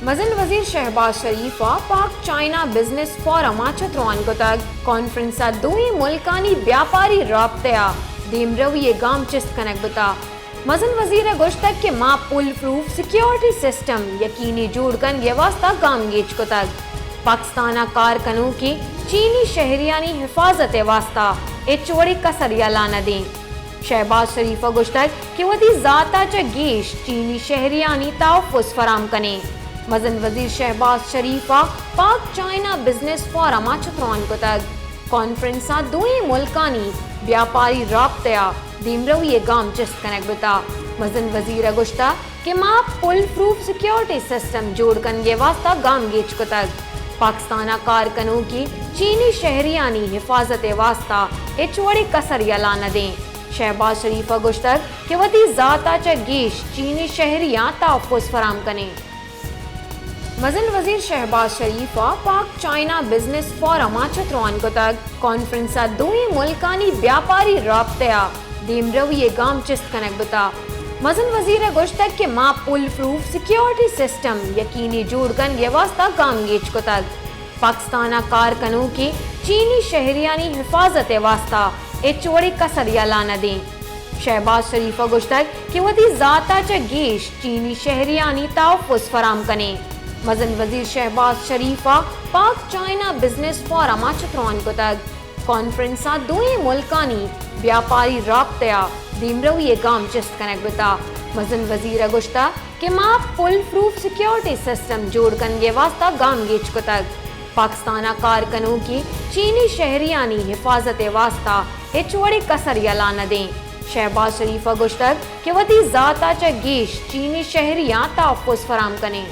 مزن وزیر شہباز شریف ءَ پاک چائنا بزنس فورم ءَ چتران کتگ۔ کانفرنس ءَ دوئیں ملکانی بیاپاری رابطہ ءَ دیمروی ءِ گام چست کنگ بوتگ۔ مزن وزیر ءَ گوشتگ کہ ما پول پروف سیکیورٹی سسٹم یقینی جوڑ کنگ ءِ واستہ گامگیج کتگ۔ پاکستان ءَ کار کنوکیں چینی شہریانی حفاظت ءِ واستہ ہچ وڑیں کسر یلہ نہ دیں۔ شہباز شریف ءَ گوشتگ کہ وتی ذات ءَ چہ گیش چینی شہریانی تحفظ فراہم کنیں۔ مزن وزیر شہباز شریف ءَ پاک چائنا بزنس فورم ءَ چتران کتگ۔ کانفرنس ءَ دوئیں ملکانی بیاپاری رابطہ ءَ دیمروی ءِ گام چست کنگ بوتگ۔ مزن وزیر ءَ گوشتگ کہ ما پول پروف سیکیورٹی سسٹم جوڑ کنگ ءِ واستہ گامگیج کتگ۔ پاکستان ءَ کار کنوکیں چینی شہریانی حفاظت ءِ واستہ ہچ وڑیں کسر یلہ نہ دیں۔ شہباز شریف ءَ گوشتگ کہ وتی ذات ءَ چہ گیش چینی شہریاں تحفظ فراہم کنیں۔ مزن وزیر شہباز شریف ءَ پاک چائنا بزنس فورم ءَ چتران کتگ۔ کانفرنس ءَ دوئیں ملکانی بیاپاری رابطہ ءَ دیمروی ءِ گام چست کنگ بوتگ۔ مزن وزیر ءَ گوشتگ کہ ما پول پروف سیکیورٹی سسٹم یقینی جوڑ کنگ ءِ واستہ گامگیج کتگ۔ پاکستان ءَ کار کنوکیں چینی شہریانی حفاظت ءِ واستہ ہچ وڑیں کسر یلہ نہ دیں۔ شہباز شریف ءَ گوشتگ کہ وتی ذات ءَ چہ گیش چینی شہریانی تحفظ فراہم کنیں۔ مزن وزیر شہباز شریف ءَ پاک چائنا بزنس فورم ءَ چتران کتگ۔ کانفرنس ءَ دوئیں ملکانی بیاپاری رابطہ ءَ دیمروی ءِ گام چست کنگ بوتگ۔ مزن وزیر ءَ گوشتگ کہ ما پول پروف سیکیورٹی سسٹم جوڑ کنگ ءِ واستہ گامگیج کتگ۔ پاکستان ءَ کار کنوکیں چینی شہریانی حفاظت ءِ واستہ ہچ وڑیں کسر یلہ نہ دیں۔ شہباز شریف ءَ گوشتگ کہ وتی ذات ءَ چہ گیش چینی شہریاں تحفظ فراہم کنیں۔